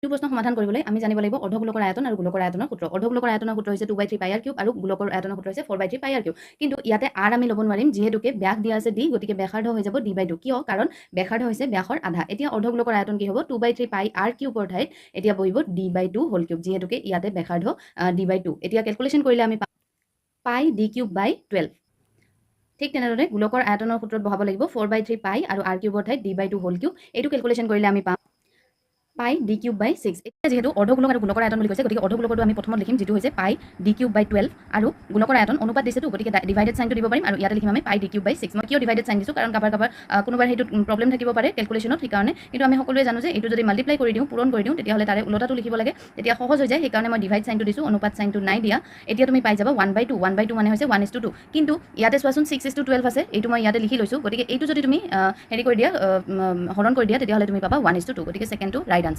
এইটো প্ৰশ্ন সমাধান কৰিবলৈ আমি জানিব লাগিব অৰ্ধগোলকৰ আয়তন আৰু গোলকৰ আয়তনৰ সূত্ৰ। অৰ্ধগোলকৰ আয়তনৰ সূত্ৰ হৈছে 2 by 3 pi r cube আৰু গোলকৰ আয়তনৰ সূত্ৰ হৈছে 4 by 3 pi r cube। কিন্তু ইয়াতে আৰ আমি ল'ব নোৱাৰিম, যিহেতুকে ব্যাস দিয়া আছে ডি, গতিকে ব্যাসাৰ্ধ হৈ যাব ডি বাই টু। কিয়? কাৰণ ব্যাসাৰ্ধ হৈছে ব্যাসৰ আধা। এতিয়া অৰ্ধগোলকৰ আয়তন কি হ'ব? 2 by 3 pi r কিউবৰ ঠাইত এতিয়া বহিব d by 2 whole cube, যিহেতুকে ইয়াতে ব্যাসাৰ্ধ ডি বাই টু। এতিয়া কেলকুলেশ্যন কৰিলে আমি pi d cube by 12। ঠিক তেনেদৰে গোলকৰ আয়তনৰ সূত্ৰত বহাব লাগিব 4 বাই 3 পাই আৰু আৰ কিউবৰ ঠাইত d by 2 whole cube। এইটো কেলকুলেশ্যন কৰিলে আমি পাম pi d cube by 6। এতিয়া যিহেতু অৰ্ধগোলক আৰু গোলকৰ আয়তন বুলি কৈছে, গতিকে অৰ্ধগোলকৰটো আমি প্ৰথমত লিখিম, যিটো হৈছে pi d cube by 12 আৰু গোলকৰ আয়তন অনুপাত দিছেতো, গতিকে ডিভাইডেড চাইনটো দিব পাৰিম আৰু ইয়াতে লিখিম আমি pi d cube by 6। মই কিয় ডিভাইডেড চাইন দিছোঁ? কাৰণ কাৰোবাৰ কাৰোবাৰ কোনোবাৰ সেইটোত প্ৰব্লেম থাকিব পাৰে কেলকুলেশ্যনত, সেইকাৰণে। কিন্তু আমি সকলোৱে জানো যে এইটো যদি মাল্টিপ্লাই কৰি দিওঁ, পূৰণ কৰি দিওঁ, তেতিয়াহ'লে তাৰে ওলোটাটো লিখিব লাগে, তেতিয়া সহজ হৈ যায়। সেইকাৰণে মই ডিভাইড চাইনটো দিছোঁ, অনুপাত চাইনটো নাই দিয়া। এতিয়া তুমি পাই যাবা 1 by 2। 1 by 2 মানে হৈছে 1 is two 2। কিন্তু ইয়াতে চোৱাচোন, 6 is two 12 আছে, এইটো মই ইয়াতে লিখি লৈছোঁ। গতিকে এইটো যদি তুমি হেৰি কৰি দিয়া, হৰণ কৰি দিয়া, তেতিয়াহ'লে তুমি পাবা 1 is two 2। গতিকে ছেকেণ্ডটো ৰাইট।